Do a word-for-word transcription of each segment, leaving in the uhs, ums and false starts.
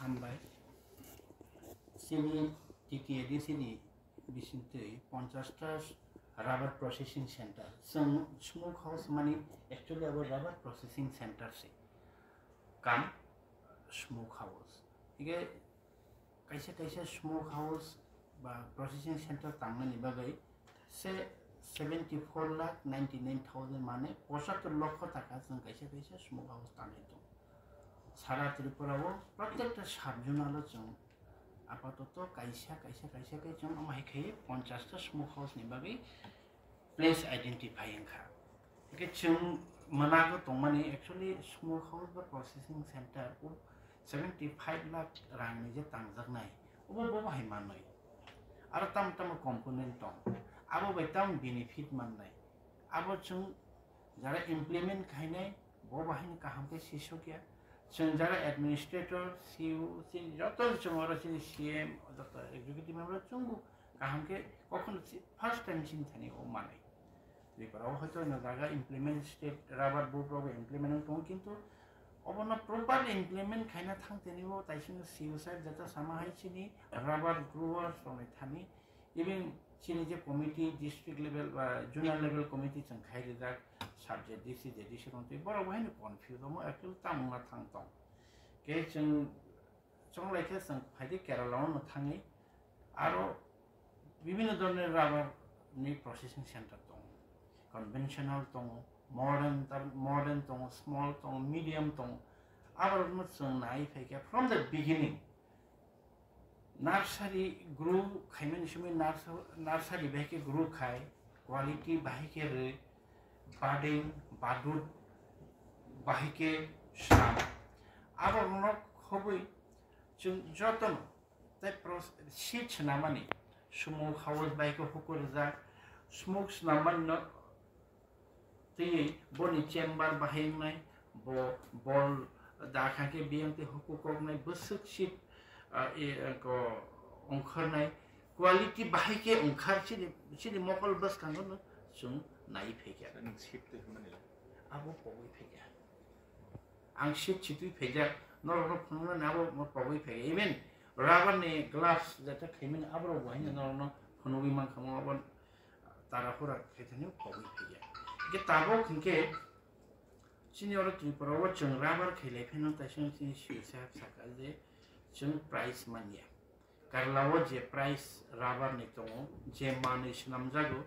Hambai. Chini T T A D C ni bisingtwi ponchash ta rubber processing center. Chwng smoke house mani actually abo rubber processing center se. Kam smoke house. Ige kaisa kaisa smoke house ba processing center tangnani bagwi se seventy four lakh ninety nine thousand mane pochattor lokho taka chwng kaisa kaisa smoke house tangnai tongo. Sara Tripura o protekta sub zonal o chwng apatoto kaisa kaisa kaisa khe chwng omo hai khe ponchash ta smoke house ni bagwi place identify wngkha. Hwnkhe chwng mwnago tongmani actually smoke house ba processing center o seventy five lakh rang ni je tangjaknai, obo bo hai manwi. Aro tamo tamo component tong, abo bai tamo benefit mannai, abo chwng jara implement khainai, bo bahai kaham khe sisokya. Chwng jara administrator, C E O, chini joto chwng oro chini C M, joto executive member chwngbo kaham khe kokhono si-, first time chini thani o manwi. Tripura o hoito no jaga implement state rubber board rok implement wng tongo, kintu obono properly implement khaina thang tini o taisino C E O sir jeta sama hai chini rubber growers rokni thani, even chini je committee, district level ba zonal level committee chwng khai rijak, sub Z D C, Z D C rok twi borok bo haino confuse omo actually tamo wngna thang tong. Khe chwng Chonglai khe chwng phaidi Kerala o no thangwi aro bibhinno dhoroner rubber ni processing center tongo, conventional tongo, modern tar-, modern tongo, small tongo, medium tongo. Aborokno chwng nai phaikha from the beginning, nursery grow khaimani simi nurse-, nursery bai khe grow khai, quality bahai khe rwi, budding, budut bahai khe sam. Aborokno khobwi chwng jotono tei pros-, seed swnamani smoke house bai khe hukur rijak, smoke swnamani no twiwi boni chamber bahai wngnai, bo bol da kha khe biyang tei huku koknai bwswk seed, ah, e, ko ongkhornai quality bahai khe ongkhar chini, chini mokol bwskango no chwng nai phaikha. Nang seed twi hwnmani le? Abo pogwi phaikha. Ang seat chitwi phaijak, norokno phunuknani abo mo pogwi phaikha. Even rubber ni gloves jeta khaimani aborok bo haino norokno phunugwi mankha, mo abo tarapura khaithani pogwi phaikha. Hwnkhe tabuk hwnkhe chini oro Tripura o chwng rubber khailai phano taisano chini C E O sahab sakha je chwng price manya. Kerala o je price rubber ni tongo, je manwi swnamjago,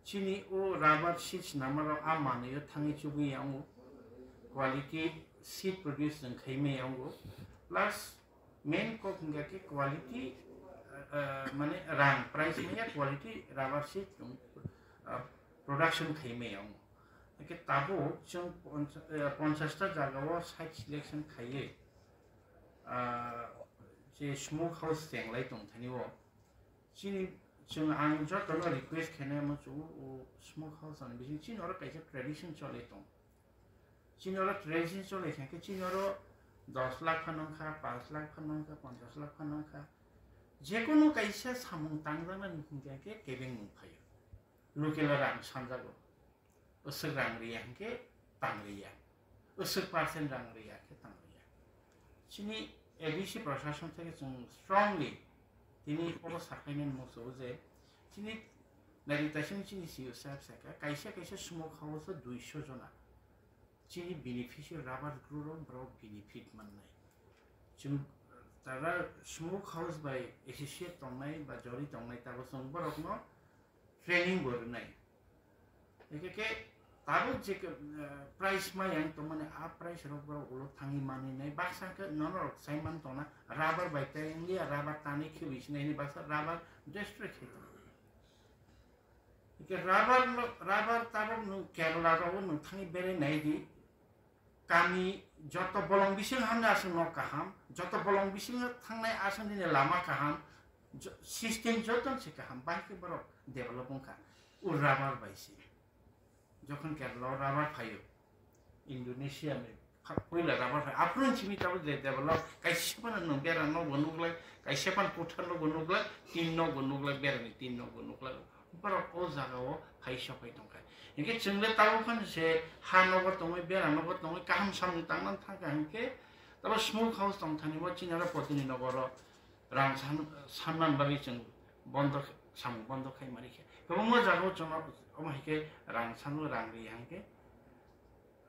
chini o rubber seed swnammarok a manwi o thangwi chugwi yango, quality seed produce chwng khaimai yango, plus main kok hwnkha khe quality, ah, mane rang price maya quality rubber seed chwng, ah, production khaimai yango. Hwnkhe tabuk chwng poncha-, ah, ponchash ta jaga o site selection khaiwi, ah, je smoke house chenglai tongthani o chini, chwng ang jotono request khainai omo chwng o smoke house ni bising chini oro kaisa tradition choli tong. Chini oro tradition choli kha khe chini oro dos lakh phano wngkha, panch lakh phano wngkha, ponchash lakh phano wngkha. Jekono kaisa samung tangjaknani hwnkha khe kebeng mung phaio. Local o rang sanjago. Bwswk rang riya hwnkhe tang riya, bwswk percent rang riya khe tang riya. Chini A D C prashason theke chwng strongly tini oro sakhainani muchungo je chini naidi taisini chini C E O sahab sakha kaisa kaisa smoke house o duiso jona chini beneficiary rubber grow rok borok benefit mannai. Chwng tara smoke house bai associate tongnai ba jori tongnai tabuk chwng borokno training bo rwnai. Hingke ke tabuk je ke, eh, price ma yang tongmani a price rok borok ulo thangwi manwi nai. Baksa ke nono rok sai man tongna rubber bai tai wngya, rubber tani khibi sinai ni baksa rubber destroy khai tong. Hingke rubber no, rubber tabuk nwng Kerala rogo nwng thangwi berai nai di. Kami joto bolong bising hamni aswk nok kaham, joto bolong bising thangnai aswk nini lama kaham, jo-, system joto se kaham, bahai khe borok develop wngkha. O rubber bai se. Jokhon Kerala o rubber phaio, Indonesia ni pha-, puila rubber phai. Aphuru simi tabuk je develop, kaisa phano nwng bera nok bo nuklai, kaisa phano kothar nok bo nuklai, tin nok bo nuklai, bera ni tin nok bo nuklai. Borok o jaga o phai sopai tongkha. Hinkhe chwng le tabuk phano se ha nogo tongwi, bera nogo tongwi, kaham samung tangna thangkha hinkhe Tabo smoke house tong thani bo chini aro potini nogoro rang san, sanman bagwi chwng bondo, samung bondo khai mari khe. Kwbangma jagao chwng omo hai khe rang sanu, rang ri hai khe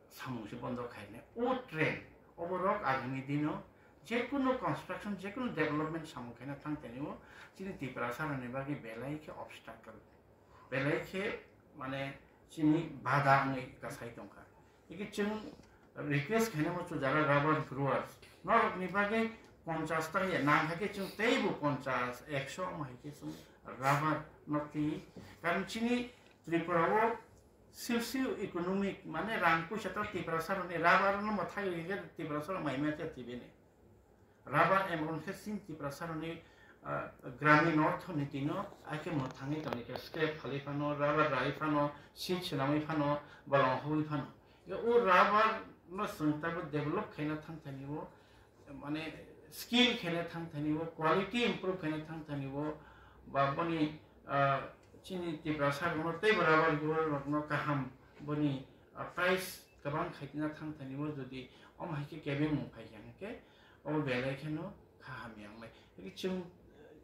samung se bondo khainai. O trend, oborok agami dino jekunu construction, jekunu development samung khaina thang thani o chini Tiprasa rokni bagwi belai khe obstacle, belai khe mane chini bada wngwi kasai tongkha. Eke chwng request khainai mo chwng jara rubber growers. Norokni bagwi ponchas ta ya nang kha khe chwng teibo ponchas, ekso omo hai khe chwng rubber no twi. Karon chini Tripura o socio economic mane rang puisa ta Tiprasa rokni rubber no mo thagwi khe Tiprasa rok mai ma khe tibini. Rubber emon khe chini Tiprasa rokni, ah, gramin orthoniti no ake mwthangwi tongwi khe scrap phalwi phano, rubber rai phano, seed swnamwi phano, bolong hobwi phano. Ya o rubber no chwng tabo develop khaina thang thani o, mane skill khaina thang thani o, quality improve khaina thang thani o, ba boni, ah, chini Tiprasa rokno teibo rubber grower rokno kaham boni, ah, price kwbang khaina thang thani o jodi omo hai khe kebengmung phai kha hwnkhe obo belai kheno kha hamya wngnai. Tei chwng, eh,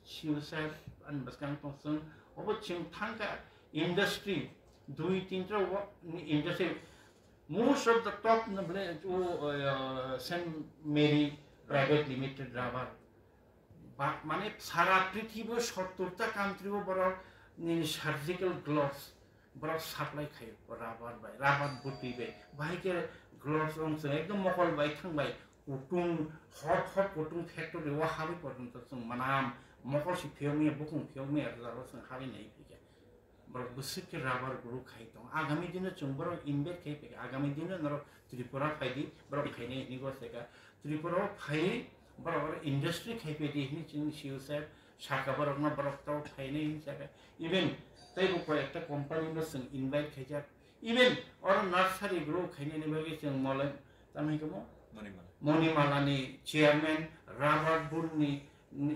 C E O sir ani bwskang tong chwng obo chwng thang kha industry dui tinta wo industry most of the top no bole o, eh, Saint Mary Private Limited rubber ba mane sara prithibo sottor ta country o borok ni surgical gloves borok supply khaio rubber bai, rubber bwtwi bai. Bahai khe gloves wng chwng ekdom mokol bai thang bai, kutung hot hot kutung factory o habwi porjonto chwng manam mokol si phiyokmaya, bukung phiyokmaya rwjak o chwng habwi nai phikha. Borok bwswk khe rubber grow khai tongo. Agami dino chwng borok invite khai phikha. Agami dino norok Tripura phai di, borok khainai hwnwi gosai kha. Tripura o phai borok oro industry khai phai di hwnwi chwng C E O sir saka borokno borok tei phainai hwnwi saka. Even teibo koi ekta company no chwng invite khaijak. Even oro nursery grow khainani bagwi chwng mole tamo hwnkhemo Monimala. Monimala ni chairman, rubber board ni,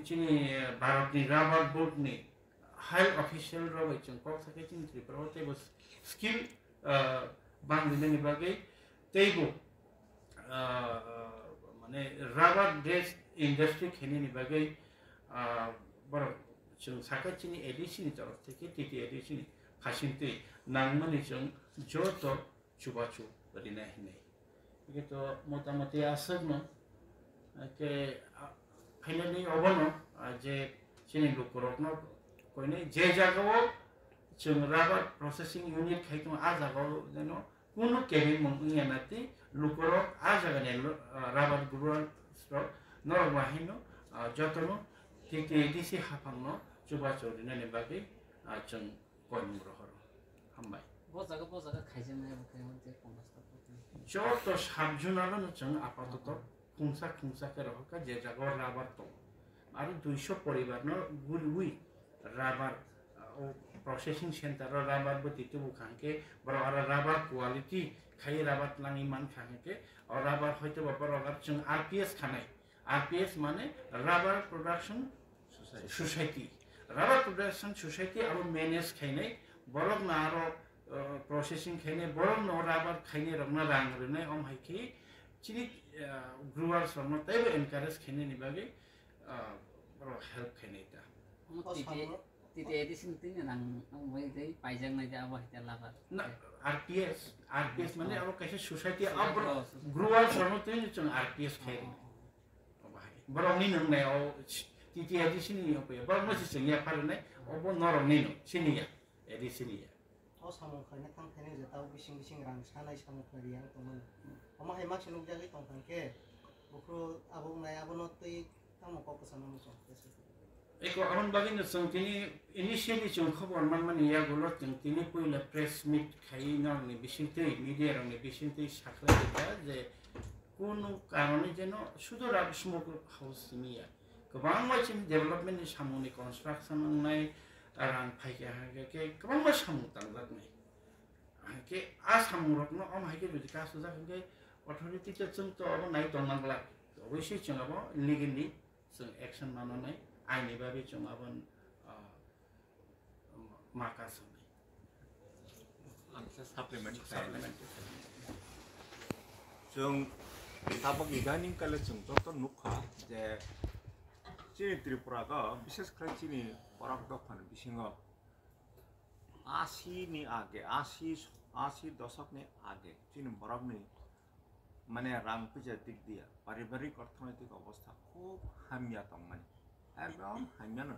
chini, eh, Bharat ni rubber board ni high official rok bai chwng kok sakhe chini Tripura o teibo skill, ah, bang rinani bagwi teibo, ah, mane rubber dress industry khainani bagwi, ah, borok chwng sakha chini A D C ni torof theke T T A D C ni phasingtwi nangmani chwng joto chubachu rinai hinwi. Hwnkhe to motamoti aswkno, hwnkhe, ah, finally obono, ah, je chini lukurokno koinai je jagao chwng rubber processing unit khai tongo, ah jagao jeno kunu kebengmung wngya na tei lukurok ah jagani lu-, ah, rubber growers rok norok bahaino, ah, jotono T T A D C haphangno chubachu rinani bagwi, ah, chwng koimung rohoro. Hambai. Bo jaga, bo jaga khaijaknai abo khe hwn tei ponchas ta photo. Joto sub zonal no chwng apatoto khungsa khungsa khe rohorkha je jaga o rubber tongo. Aro duiso poribar no guriwi rubber, uh, o processing center o rubber bwtwi tubu kha hwnkhe borok aro rubber quality khai rubber twlangwi mankha hwnkhe o rubber hoitoba borok aro chwng R P S khanai. R P S mane Rubber Production Society. Rubber Production Society abo manage khainai, borokno aro, uh, processing khainai, borokno rubber khainai rokno rang rwnai, om hai khe chini, uh, growers rokno teibo encourage khainani bagwi, uh, borok help khainai ta. Omo O titi, samung titi addition tini nang, nang bai dei paijak nai de abo hai ta labar. Na, R P S, R P S mane abo kaisa society, abo growers rokno tini chwng R P S khainai. Obo hai. Borokni nwngnai o T T A D C ni wngkha ya. Borokno se chwngya pharinai, obo norokni no, siniya, A D C ni ya. O samung khaina thang thani je tao bising bising rang sanai samung khlai yang tongmani. Omo hai makse nukjagwi tongthang khe, buphuru abo wngnai abono twi tamo kok kwchangno muchung khe se. Eko aboni bagwi no chwng tini initially chwng khobor manmani yagulo chwng tini puila press meet khai norokni bisingtwi, media rokni bisingtwi sakhlai kha je kunu karone jeno sudu rubber smoke house simi ya. Kwbangma chini development ni samung ni construction wngnai, rang phaikha hwnkhe khe kwbangma samung tangjaknai. Hwnkhe a samung rokno omo hai khe jodi kasujak hwnkhe authority khe chwng to abo nai tongna glak. Obviously chwng abo legally chwng action mananai, aini bagwi chwng abo, ah, ma kasonai. Ang khe supplement khlainai. Supplement. Chwng Tabok idaning kale chwng joto nukha je chini Tripura go, bishes khlai chini borok dophani bisingo asi ni age, asi, asi dosok ni age chini borok ni mane rang puja dik dia, paribarik orthonoitik obostha khub hamya tongmani, ekdom hamyano,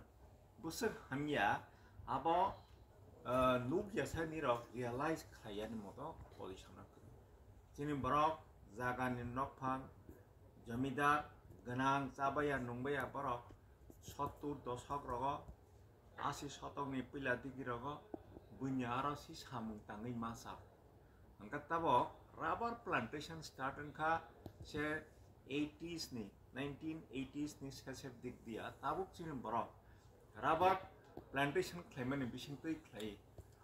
bwswk hamya, abo, ah, nukya sai nirok realize khlai yani moto position o kwrwi. Chini borok jagani nokphang, jomidar, gwnang, chabaya, nungbaya borok sottur dosok rogo, asi sotokni puila digirogo buini aro si samung tangwi ma chao. Hwnkhe tabok rubber plantation start wngkha se eighties ni, nineteen eighties ni sesep dik dia, tabuk chini borok rubber plantation khlaimani bisingtwi khlai,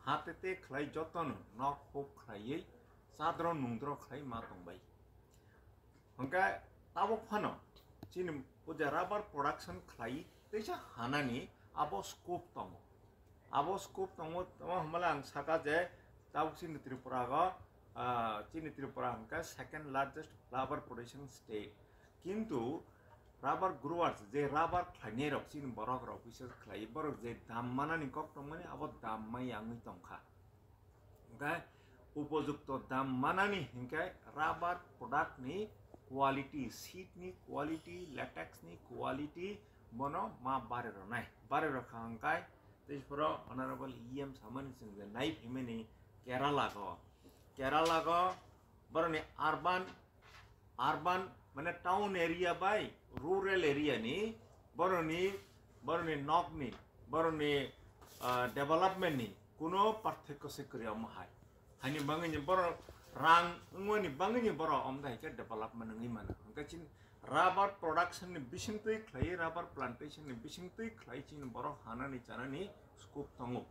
ha te te khlai jotono nok huk khlaiwi chadro nungdro khlai ma tongbai. Hwnkhe tabuk phano chini puja rubber production khlai teisa hanani abo scope tongo. Abo scope tongo, tamo hwnmale ang saka je tabuk chini Tripura go, ah, chini Tripura hwnkhe second largest rubber production state. Kintu rubber growers, je rubber khlainai rok chini borok rok, bises khlai borok je dam manani kok tongmani, abo dam mai wngwi tongkha. Hwnkhe upojukto dam manani hinkhe rubber product ni quality, seed ni quality, latex ni quality bono ma bare rwnai. Bare rwkha hwnkhe tei phoro Honorable E M samani chwng je nai phimani Kerala go. Kerala go boroni urban, urban mane town area bai rural area ni boroni, boroni nok ni, boroni, ah, development ni kuno parthokyo se kwrwi omo hai. Haini bangwi ni borok rang wngmani bangwi ni borok omo hai khe development wngwi mano. Hwnkhe chini rubber production ni bisingtwi khlai, rubber plantation ni bisingtwi khlai chini borok hanani chanani scope tongo.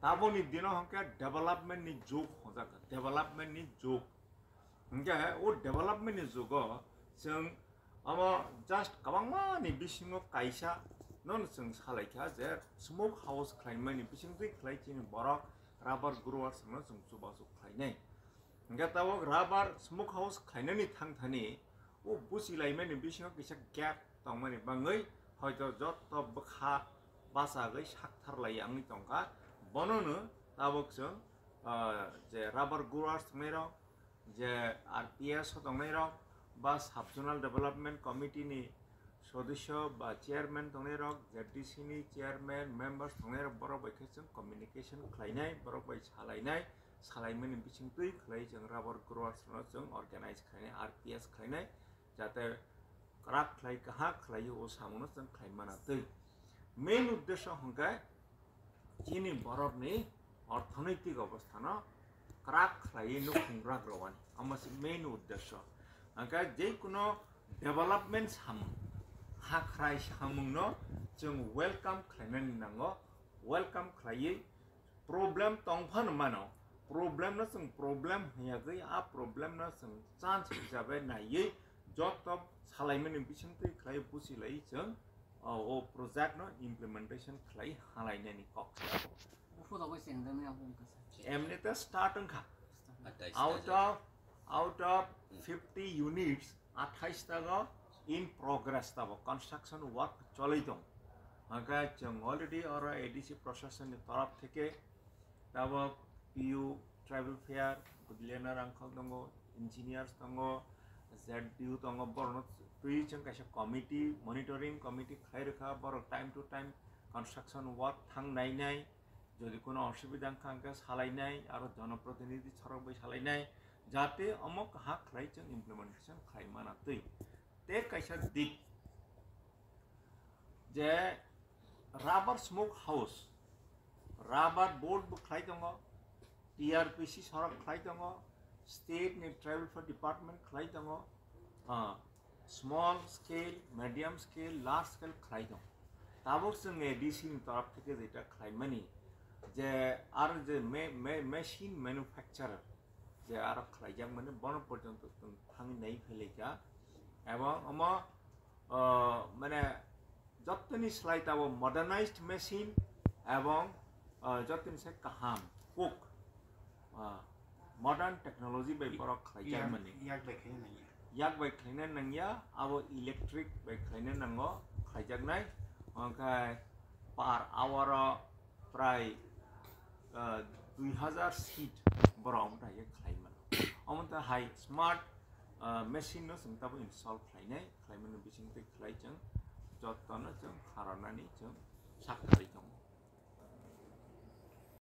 Taboni dino hwnkhe development ni jug hwnjak, development ni jug. Hwnkhe o development ni jugo chwng omo just kwbangma ni bisingo kaisa no chwng salaikha je smoke house khlaimani bisingtwi khlai chini borok rubber growers no chwng chubachu khlainai. Hwnkhe tabok rubber smoke house khlainani thangthani o buchilaimani bisingo kisa gap tongmani bangwi hoito joto bwkha bachagwi saktharlai wngwi tongkha. Bonono tabok chwng, ah, je rubber growers tongnairok, je R P S o tongnairok ba Sub Zonal Development Committee ni sodosyo ba chairman tongnairok, Z D C ni chairman, members tongnairok, borok bai khe chwng communication khlainai, borok bai salainai, salaimani bisingtwi khlai chwng rubber growers no chwng organize khlainai, R P S khlainai, jate kwrak khlai, kaham khlai o samungno chwng khlai mana twi. Main uddesho hwnkhe chini borokni orthonoitik obosthano kwrak khlaiwi nukhung rak rwani, omo se main uddesho. Hwnkhe je kuno development samung, hakhrai samungno chwng welcome khlainani nango, welcome khlaiwi problem tong phano mano, problem no chwng problem hwnyawi a problem no chwng chance hisabe naiwi joto salaimani bisingtwi khlai buchilai chwng o, o project no implementation khlai halainani kok se abo. Buphuru bai chengjaknai abo wngkha sir. Emni te start wngkha. Atais Out ta of, out of fifty units, athais ta go in progress ta bo construction work choloi tong. Hwnkhe chwng already oro A D C procession ni torop theke tabok P U, tribal fair, Gudliana Rangkhol tongo, engineers tongo, Z D U tongo, borokno twi chwng kaisa committee, monitoring committee khlai rwkha, borok time to time construction work thang nainai, jodi kuno osubida wngkha hwnkhe salainai, aro jonoprotinidhi sorok bai salainai, jate omo kaham khlai chwng implementation khlai mana twi. Tei kaisa dik je rubber smoke house, rubber board bo khlai tongo, T R P C sorok khlai tongo, state ni tribal fair department khlai tongo, ah, small scale, medium scale, large scale khlai tongo. Tabuk chwng A D C ni torop theke jeta khlaimani je aro je me-, me-, machine manufacturer je aro khlaijakmani bono porjonto chwng thangwi nai phailaikha, ebong omo, ah, mane jottoni slai tabok modernized machine ebong, ah, jottoni se kaham kuk, ah, modern technology bai borok khlaijakmani. Yak bai khaina nangya. yak bai khlaina nangya, abo electric bai khlaina nango, khlaijaknai. Onkhe per hour o prai, ah, dui hazar seat borok omo hai khe khlai mano. Omo ta hai smart, ah, machine no chwng tabo install khlainai, khlaimani bising twi khlai chwng jotono chwng khararnani chwng sak kwrwi tongo.